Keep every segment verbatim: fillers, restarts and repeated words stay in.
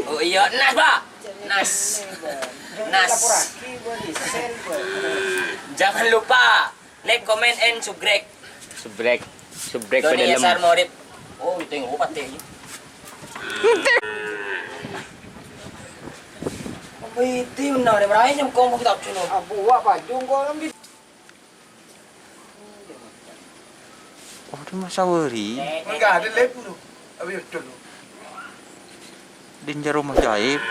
Oh iya, nas, Pak. Nas. Nas. Jangan lupa like, comment, and subscribe. Subrek. Subrek Doni Yasar Morip. Oh, itu yang lupa teh. Apa itu benar? Meraih nyem kong kita cuma. Abu, apa jung kong ambil? Oh, di masa weri. Enggak ada lebu tuh. Abi betul tuh. Di jero ajaib.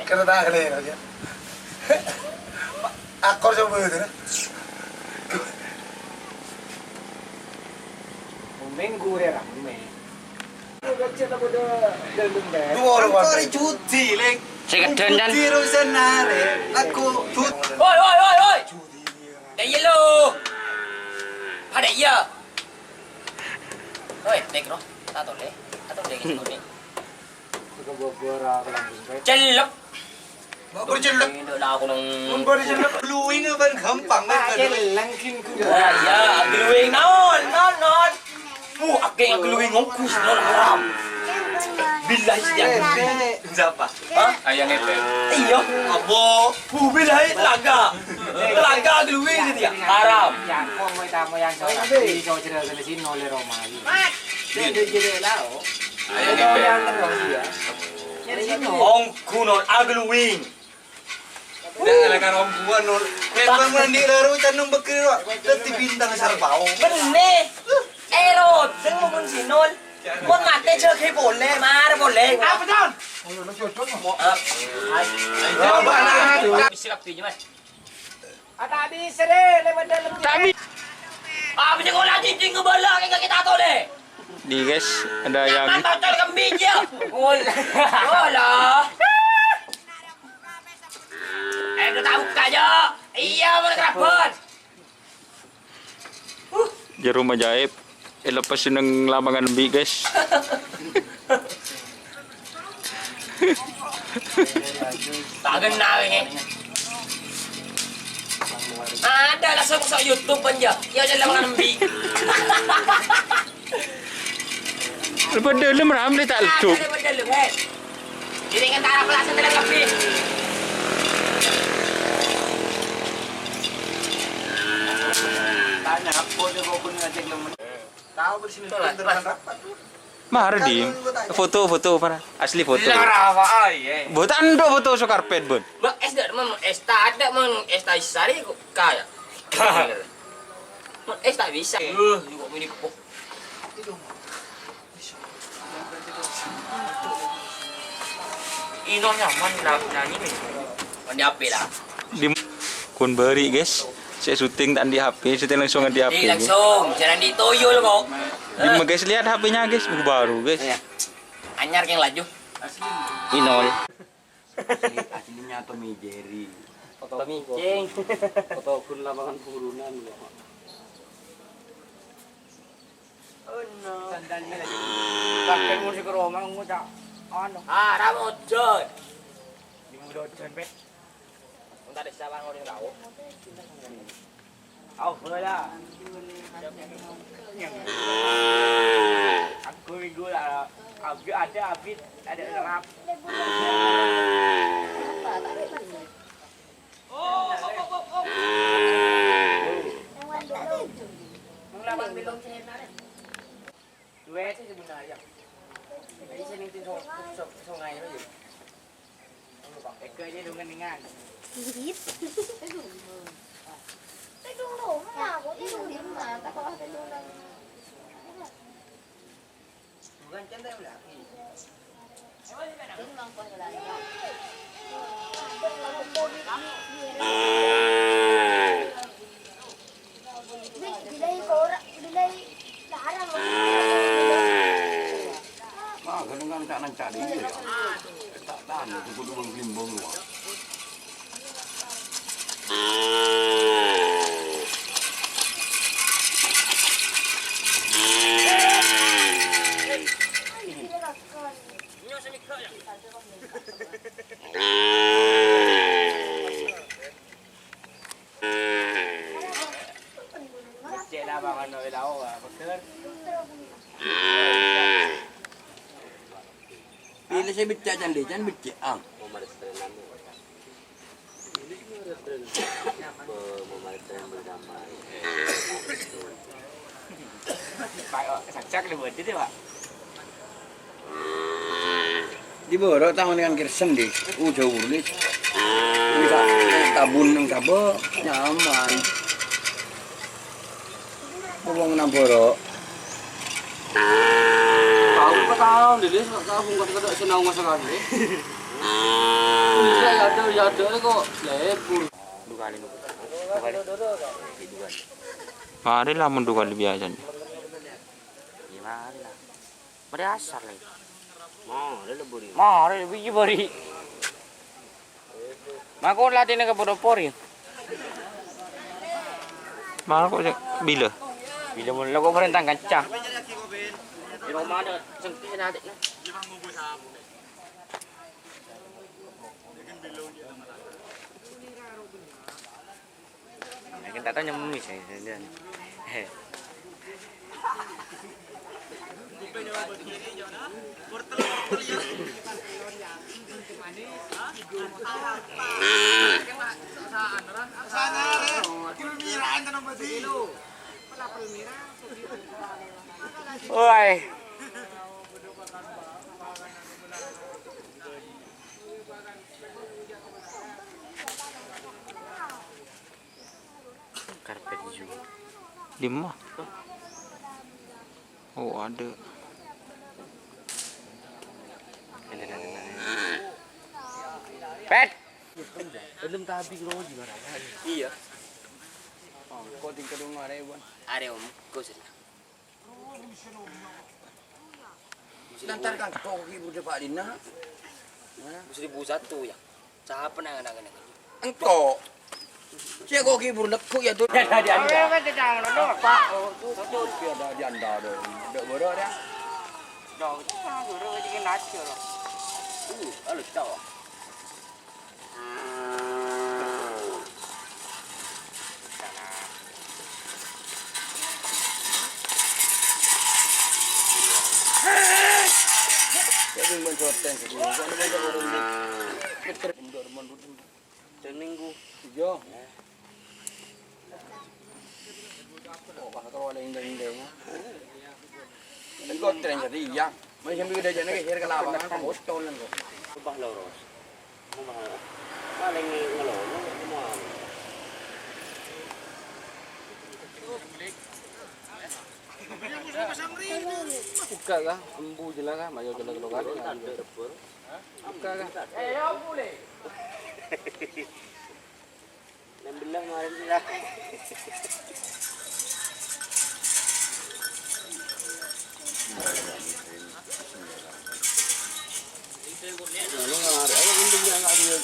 Kena tak kena ya, ya. Akor coba itu, nah. Minggu rame. Dua orang. Engko' arè cuti, Lèng. Sè keddhân, Chan. Cuti urusan arè. Aku cuti. Woi, woi, woi, woi. Dâ' iyâ, lo. Padâ iyâ. Woi, tek, no. Ta' tolè. Ta' tolè, gitu, nih. Cellep. Bâ' bâri' cellep. Ini dah aku nang. Mun bâri' cellep, glowing apa gampang, kan? Wah, iya, glowing. Naon, naon, naon? Uh, akè glowing ongkus, naon haram. Billahi, ya. Siapa? Hah? Ayang Etel. Iya. Apa? Uh, billahi, telaga. Telaga glowing gitu ya. Haram. Yang kok mau tamu yang saudara, di saudara dari sini oleh Romawi. Dia, dia jadi lao. Ayang Etel. Yang terus, ya. Ongku non aglowing. Dah, lah, karombuan, non. Memang mandi laru, canung bekir, Wak. Dadi bintang sarpao. Bener. Ero, sing ngomong sinol. Pon mate jage pole, mar pole. Apa, Ton? Maaf. Coba, nah. Isi waktunya, Mas. Ah, tak bisa deh, lewat dalam. Tak bi- Ah, bisa kau lagi cing ngebala kayak kita tuh deh. Nih, guys, ada yang Apa tocol kembiji ya? Ol-, olah. Eh, udah tahu aja. Iya, mau kerabot. Jero ajaib. Èlepas neng lapangan embi', guys. Ta' kenal ini. Ada langsung sok YouTube aja. Ya, aja lapangan embi'. Lepas dalam ramli ta' leduk. Ada lepas dalam, eh. Jadi, kan taraf langsung dalam lebih. Tanya, apa dia mau punya cek yang Mara, Dim. Foto, foto, para. Asli foto. Lah, rawa, ah, iya. Buat ando foto so karpet, Bun. Mbak, es dak, Mang, es tak ada, Mang, es tak isari kok kaya. Mang, es tak bisa. Eh, juga mini kepok. Ino nyaman lah, nyanyi nih. Mandi api lah. Di kun bari, guys. Saya syuting tak di H P, syuting langsung di H P. Jadi langsung, jangan di toyol kok. Di guys, lihat H P-nya, guys, buku baru, guys. Iya. Anyar yang laju. Inol. Asli, aslinya Tommy Jerry. Tommy Ceng. Foto kun lapangan burunan, kok. Oh, no. Sandalnya lagi. Pakai musik Roma, ngucap. Anu. Ah, Ramodon. Di Mudojon, Pet. Entar di Sawang, udah tahu. Au, bola. Aku minggu lah. Abi ada, Abi ada rap. Duet sih sebenarnya. Ini sini tuh song-, song-, sungai itu. Eka ini dong keningan. Tedung dong, aku tedung di rumah, tak kalah tedung nang. Bukan centang lagi. Nah, kadang kan cak nancak dia ya. Tak tahan, itu kudu bang glimbong lu. Bilâ sè beccè' can dhi, can beccè', ah. Di bârâ' taon dengan kersen di, ujâ urli. Bisa tabun nang saba, nyaman. Wong nang bârâ'. Tao kok tao, dâddhi sa-, sa-, bungkot kata senang masa kali. Bisa ya ada, ya ada kok lebur. Dua kali nunggu. Dua kali. Dua kali. Mari lah, mun dua kali biasanya. Iya, mari lah. Mari asar lagi. Mari lebur. Mari lebur, iya, mari. Mako latihna ka Podopori. Mako cè', bilâ? Bilâ mon lo kok parènta kanca. Di rumah ada sengke na adiknya. Nah, kita tuh nyemis ya, jangan. Heh. Woi. Karpet hijau. Dimma? Oh, ada. Pet. Belum tapi kalau gimana? Iya. Oh, kok tingkat dulu ada, Wan? Ada, Om. Kok sih? Lantar kan kok ki budhe Pak Dina. Hah? Seribu satu ya. Sapa nang, nang, nang? Engko'. Cè' kok ki buru nekko' ya, Dul. Ya, dadi anda. Ayo, kita jangan dulu. Apa? Oh, tuh, tuh, dia ada di anda, Dul. Ndak boro, ya. Dong, itu kan guru aja kena aja, loh. Uh, halo, cowok. Training ku. Iya. Oh, pas kalau ada yang deng-deng. Engko' tren jadi iya. Masih sambil gede aja nih, kira ke lapangan, kan bocor kan kok. Sumpah loros. Sumpah loros. Paling ngelono, semua. Buka kah? Embu jelas kah? Mayo jelas keluar. Buka kah? Enam belas kemarin sih lah. Lalu nggak ada, ayo, untung dia nggak ada,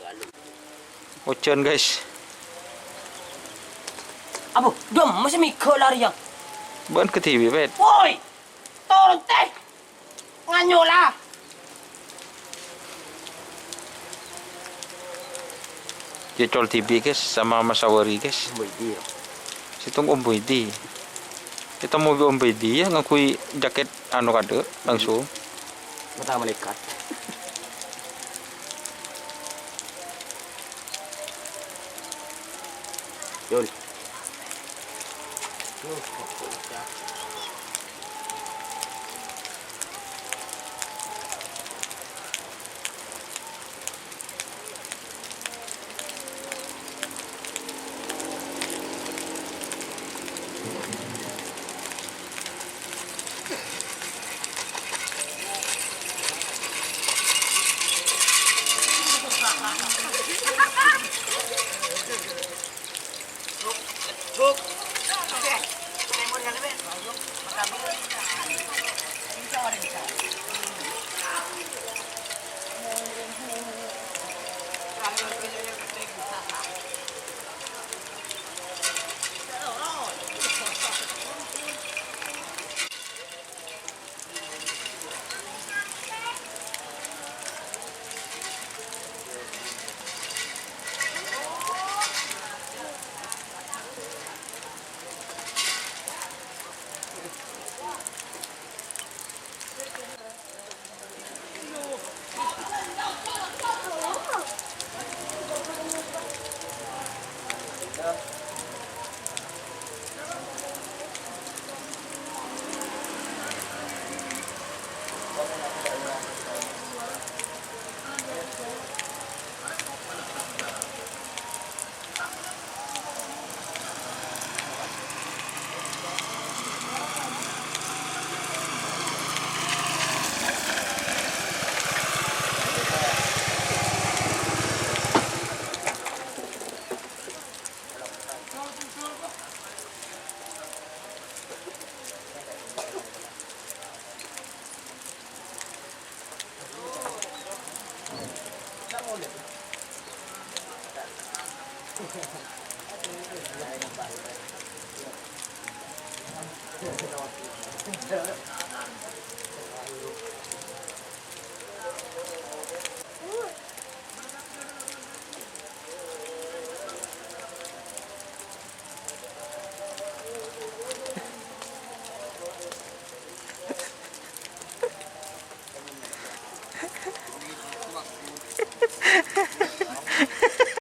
anu. Ojan, guys. Abu, dom, masih mikir lari ya? Ban ke T V, Pet. Woi, turun teh. Nganyola. Ya, col T V, guys, sama Mas Sawari, guys. Boy, iya. Sèttong Om Boydi. Ètemmo bi' Om Boydi, ya, ngangghuy jaket anu kadâ', langsung. Mata malaikat. Yun.